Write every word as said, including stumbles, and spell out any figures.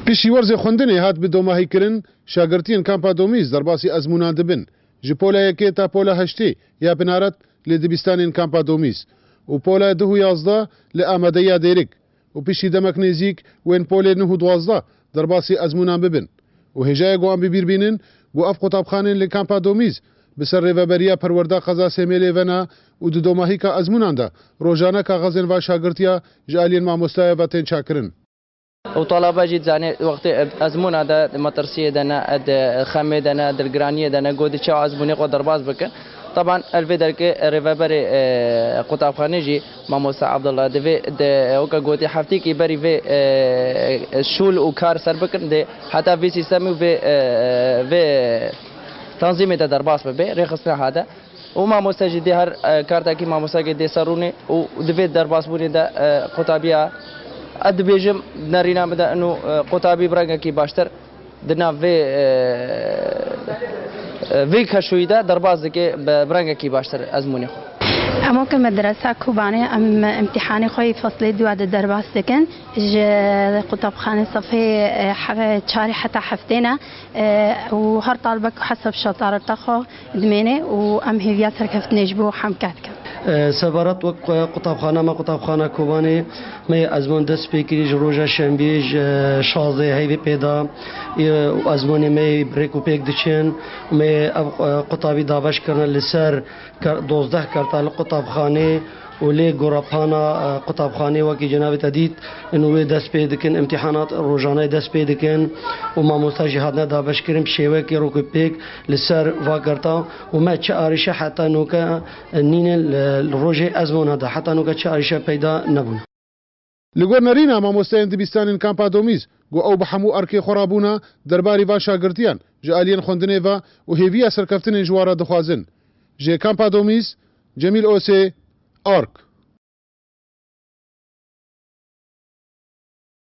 Piştî werzê xwendinê hat bi domahîkirin, şagirtiyên Kampa Domîz derbasî ezmûnan dibin. Ji pola yekê ta pola heştê ya binaret li dibistanên Kampa Domîz û pola duh û yazdeh li amadeya Dêrik û piştî demek nêzîk wên polê neh û duwazdeh derbasî ezmûnan bibin. Û hêja ye ku em bi bîr bînin ku ev qutabxanên li Kampa Domîz bi ser rêveberiya perwerda qeza Sêmêlê ve ne û di domahîka ezmûnan de rojane kaxezên va şagirtiya ji aliyên mamostaya ve tên çakirin. Û talaba jî dizanê wextê ezmûna de, di metirsiyê de ne, di xemê de ne, dilgiraniyê de ne, got çawa ezmûnê xwe derbas bikin. Teban li vê derkê rêveberê, e, qutabxanê jî mamoste Abdullah divê di, weke gotî, heftîkî berî vê, e, şûl û kar ser bikin, dê heta vê sîstemî û vê, e, vê tanzîmê de derbas bibe, rêxistina hate. Û mamoste jî dê her, e, kartekî mamostekê dê ser rûnê û di vê derbasbûnê de, e, qutabiya, ez dibêjim, nerîna min de ino, e, qutabî bi rengekî baştir di nav vê, e, e, vê keşûyî de derbas dike bi, bi rengekî baştir ezmûnê xwe. Em weke medresa Kobanê em îmtîhanê xwe yê feslê dua de derbas dikin. Ji qutabxanê sefê, e, heve-, çarê heta heftê ne, e, û her talbek hesab şetareta xwe dimêne û em hêviya serkeftinê ji bo hemke dikin. E, sebarat wek qu-, qutabxana me, qutabxana Kobanê me yê ezmûn dest pê kirî ji roja şembiyê ji şazdê heyvê pê da, e, û ezmûnê me yê bi rêk û pêk diçin û me yê ev, e, qutabî dabeş kirine li ser kar-, dozdeh karta li qutabxanê û lê gorepana, e, qutabxanê wekî cenabê te dît, û wê dest pê dikin, îmtîhanat rojaneyê dest pê dikin û mamosta jî hatine dabeşkirin bi şêwekê rok û pêk li ser va karta û me çi arîşe heta noke nîne li, li rojê ezmûna de, heta noke çi arîşe peyda nebûn. Li gor nerîna mamosteyên dibistanên Kampa Domîz, ku ew bi hemû erkê xwe rabûna derbarî van şagirtiyan ji aliyên xwendinê ve û hêviya serkeftinên ji wan re dixwazin. Ji Kampa Domîz, Cemîl Osê, Ark.